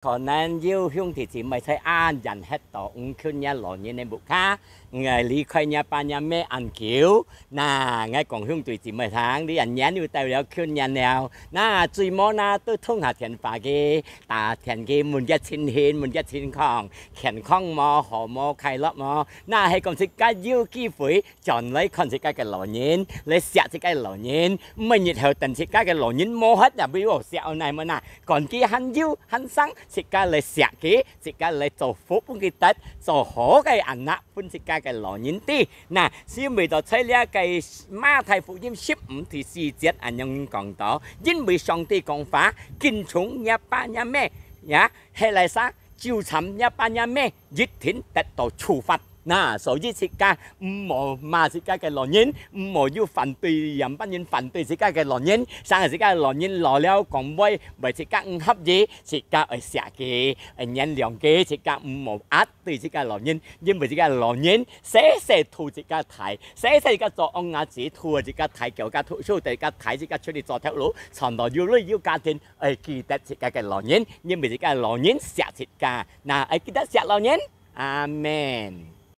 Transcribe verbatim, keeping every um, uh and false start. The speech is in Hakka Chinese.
可能有兄弟姊妹在恁遠歇到毋近若老人个屋下，𠊎離開若爸若姆恁久。那𠊎講兄弟姊妹聽，你恁遠又到了近若了，那最無那都通下電話个，打電話問佢情形，問佢情況，健康無，好無，快樂無？那係講自家有機會轉來看自家个老人，來惜自家个老人，毋係日後等自家个老人無忒也毋好惜，哦，哪會無哪？ 趕佢還有還生，自家來惜佢，自家來做福分佢得，做好个anak分自家个老人知。那，所以為到在這个馬太福音十五第四節恁樣講到，因為上帝講話，敬重若爸若姆，呀，係來啥，糾纏若爸若姆，一定得到處罰。 那，所以自家毋好罵自家个老人，毋好有反對，仰般人反對自家个老人，成日自家个老人老了講話，為自家毋合意，自家愛惜佢，愛原諒佢，自家毋好壓對自家老人，因為自家老人細細渡自家大，細細自家做嬰兒子，渡自家大，教自家讀書，自家大，自家出去做頭路，賺到有鐳有家庭，愛記得自家个老人，因為自家个老人惜自家。那，愛記得惜老人。阿門。